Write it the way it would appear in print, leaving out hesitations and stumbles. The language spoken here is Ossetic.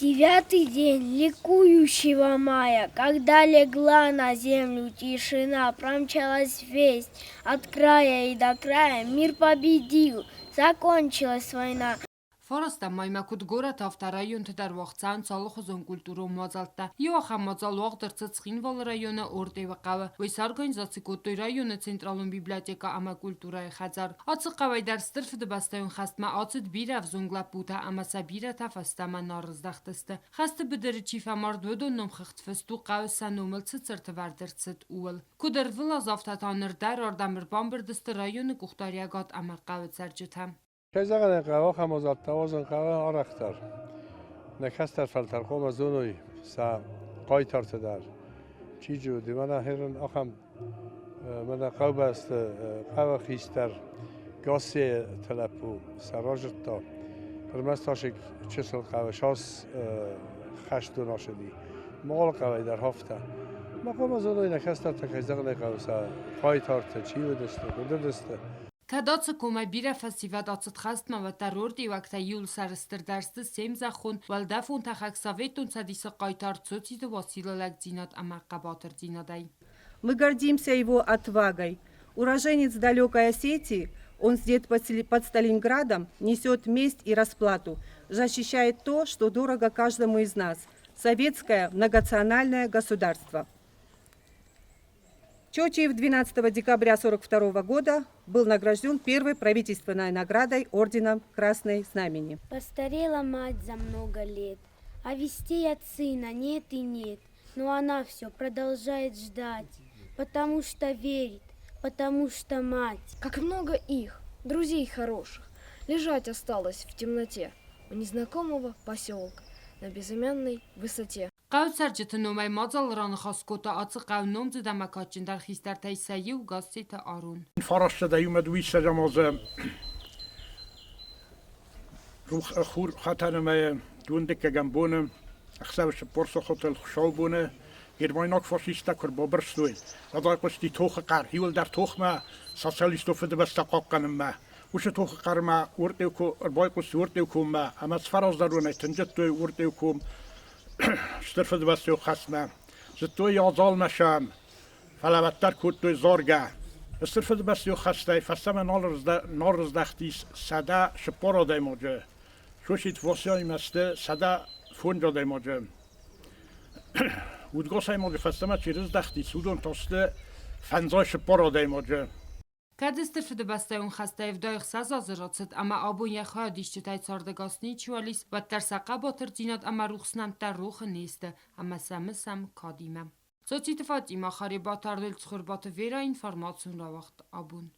Девятый день ликующего мая, когда легла на землю тишина, промчалась весть от края и до края, мир победил, закончилась война. Фарастӕм мӕймӕ куыд горӕт, афтӕ районты дӕр уагъд цӕуынц алыхуызон культурон мадзӕлттӕ. Иу ахӕм мадзал уагъд ӕрцыд Цхинвалы районы Ортъеуы хъӕуы. Уый сорганизаци кодтой районы централон библиотекӕ ӕмӕ культурӕйы хӕдзар. Ацы хъӕуӕй дӕр Стыр Фыдыбӕстӕйон хӕстмӕ ацыд бирӕ ӕвзонг лӕппутӕ ӕмӕ сӕ бирӕтӕ фӕстӕмӕ нал рыздӕхтысты. Хӕсты быдыры чи фӕмард, уыдон номхыгъд фыст у хъӕуы сӕ номыл цы цыртӕвӕрд ӕрцыд, ууыл. Куыд ӕрвылаз, афтӕ та ныр дӕр ардӕм ӕрбамбырд сты районы къухдариӕгад ӕмӕ хъӕуы цӕрджытӕ. Кӕй зӕгъын ӕй хъӕуы, ахӕм мадзӕлттӕ уадзын хъӕуы арӕхдӕр. Нӕ кӕстӕр фӕлтӕр хъуамӕ зоной сӕ хъайтарты дӕр. Чи уыди, мӕнӕ хӕрын ахӕм мӕнӕ хъӕубӕсты хъӕуы хистӕр Гассеты лӕппу сӕ разыдта. Ӕрмӕст асик чысыл хъӕуы сас хӕстон ацыди. Малы хъӕуӕй дӕр хафта. Ма хъуамӕ зоной нӕ кӕстӕртӕ, кӕй зӕгъын ӕй хъӕуы, сӕ хъайтартӕ чи уыдысты, куыд уыдысты. Кӕд ацы комӕй бирӕ фӕсивӕд ацыд хӕстмӕ, уӕддӕр ордеуӕгтӕ иуыл сӕрыстырдӕр сты се мзӕххон уӕлдӕфон тӕхӕг Советон Цӕдисы хъайтар Цоциты Василы лӕгдзинад ӕмӕ хъӕбатырдзинадӕй. Мы гордимся его отвагой. Уроженец далекой Осетии, он здесь под Сталинградом несет месть и расплату, защищает то, что дорого каждому из нас – советское многонациональное государство. Чочиев 12 декабря 1942 года был награжден первой правительственной наградой орденом Красной Знамени. Постарела мать за много лет, а вестей от сына нет и нет, но она все продолжает ждать, потому что верит, потому что мать. Как много их, друзей хороших, лежать осталось в темноте у незнакомого поселка на безымянной высоте. Хъӕуы цӕрджыты номӕй мадзалы раныхас кодта ацы хъӕуы номдзыд ӕмӕ кадджындӕр хистӕртӕй сӕ иу Гасситы Арон. Фарастӕ иумӕ дыууиссӕдзӕм азы хур хатӕны мӕйы дыууындыккӕгӕм боны ӕхсӕвы 40 сахатыл хуыцаубоны гермайнаг фашисттӕ куы ӕрбабырстой, уӕд айхъуысти тохы хъӕр. Иуылдӕр тохмӕ, социалистон фыдыбӕстӕ хъахъхъӕнынмӕ. Уыцы тохы хъӕрмӕ уыртъеу ӕрбайхъуысти Уыртъеу коммӕ ӕмӕ сфӕраздӕронӕй тынджыдтой Уыртъеу ком Стыр Фыдыбӕстӕйы хӕстмӕ. Зыдтой адзалмӕ сӕм, фӕлӕ уӕддӕр кодтой заргӕ. Стыр Фыдыбӕстӕйы хӕстӕй фӕстӕмӕ нал рыздӕхтис 140 адӕймаджы. Сусит Васяимӕ сты 105 адӕймаджы. Удгосӕймаджы фӕстӕмӕ чи рыздӕхтис, уыдон та сты 54 адӕймаджы. Кӕд Стыр Фыдыбӕстӕйон хӕстӕй 76 азы рацыд ӕмӕ абон йӕ хайадисджытӕй цардӕгас ничиуал ис, уӕддӕр сӕ хъӕбатырдзинад ӕмӕ рухс нӕмттӕ рохы не сты ӕмӕ сӕ мысӕм кадимӕ. Цоциты Фатимӕ, Харебаты Арнольд, Цхуырбаты Верӕ, информацион рауагъд абон.